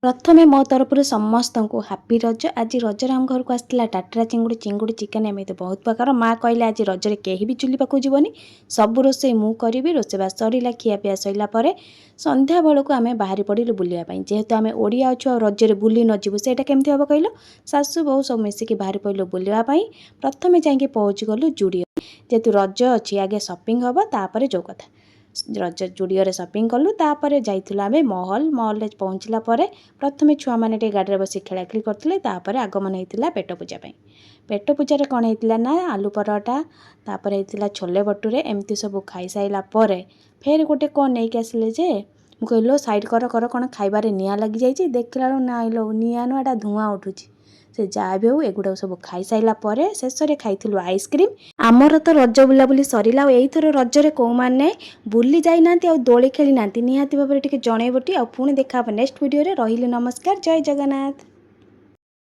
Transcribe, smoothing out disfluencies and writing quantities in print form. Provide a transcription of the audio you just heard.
ପ୍ରଥମେ ମୋ ତରଫରୁ ସମସ୍ତଙ୍କୁ ହାପି ରଜ। ଆଜି ରଜରେ ଆମ ଘରକୁ ଆସିଥିଲା ଟାଟରା ଚିଙ୍ଗୁଡ଼ି, ଚିଙ୍ଗୁଡ଼ି, ଚିକେନ୍, ଏମିତି ବହୁତ ପ୍ରକାର। ମା କହିଲେ, ଆଜି ରଜରେ କେହି ବି ଚୁଲି ପାଖକୁ ଯିବନି, ସବୁ ରୋଷେଇ ମୁଁ କରିବି। ରୋଷେଇବାସ ସରିଲା। ଖିଆପିଆ ସରିଲା ପରେ ସନ୍ଧ୍ୟା ବେଳକୁ ଆମେ ବାହାରି ପଡ଼ିଲୁ ବୁଲିବା ପାଇଁ। ଯେହେତୁ ଆମେ ଓଡ଼ିଆ ଅଛୁ ଆଉ ରଜରେ ବୁଲି ନ ଯିବୁ, ସେଇଟା କେମିତି ହେବ କହିଲ? ଶାଶୁ ବୋହୂ ସବୁ ମିଶିକି ବାହାରି ପଡ଼ିଲୁ ବୁଲିବା ପାଇଁ। ପ୍ରଥମେ ଯାଇକି ପହଞ୍ଚିଗଲୁ ଜୁଡ଼ିଓ। ଯେହେତୁ ରଜ ଅଛି, ଆଗେ ସପିଂ ହେବ, ତାପରେ ଯେଉଁ କଥା। ରଜ ଜୁଡ଼ିଓରେ ସପିଂ କଲୁ। ତାପରେ ଯାଇଥିଲୁ ଆମେ ମହଲ। ମହଲରେ ପହଞ୍ଚିଲା ପରେ ପ୍ରଥମେ ଛୁଆମାନେ ଟିକେ ଗାଡ଼ିରେ ବସି ଖେଳାଖେଳି କରୁଥିଲେ। ତାପରେ ଆଗମନ ହେଇଥିଲା ପେଟ ପୂଜା ପାଇଁ। ପେଟ ପୂଜାରେ କ'ଣ ହେଇଥିଲା ନା ଆଲୁ ପରଟା, ତାପରେ ହେଇଥିଲା ଛୋଲେ ଭଟୁରେ, ଏମିତି ସବୁ ଖାଇସାରିଲା ପରେ ଫେର ଗୋଟେ କ'ଣ ନେଇକି ଆସିଲେ ଯେ ମୁଁ କହିଲି, ଲୋ, ସାଇଡ଼୍ କର କର, କ'ଣ ଖାଇବାରେ ନିଆଁ ଲାଗିଯାଇଛି। ଦେଖିଲା ବେଳକୁ ନାଇଁ ଲୋ, ନିଆଁ ନୁହଁ, ଏଇଟା ଧୂଆଁ ଉଠୁଛି। ସେ ଯାହା ବି ହଉ, ଏଗୁଡ଼ାକ ସବୁ ଖାଇସାରିଲା ପରେ ଶେଷରେ ଖାଇଥିଲୁ ଆଇସ୍କ୍ରିମ୍। ଆମର ତ ରଜ ବୁଲାବୁଲି ସରିଲା। ଆଉ ଏଇଥର ରଜରେ କେଉଁମାନେ ବୁଲି ଯାଇନାହାନ୍ତି ଆଉ ଦୋଳି ଖେଳି ନାହାନ୍ତି, ନିହାତି ଭାବରେ ଟିକେ ଜଣେଇବଟି। ଆଉ ପୁଣି ଦେଖା ହେବ ନେକ୍ସଟ ଭିଡ଼ିଓରେ। ରହିଲି, ନମସ୍କାର, ଜୟ ଜଗନ୍ନାଥ।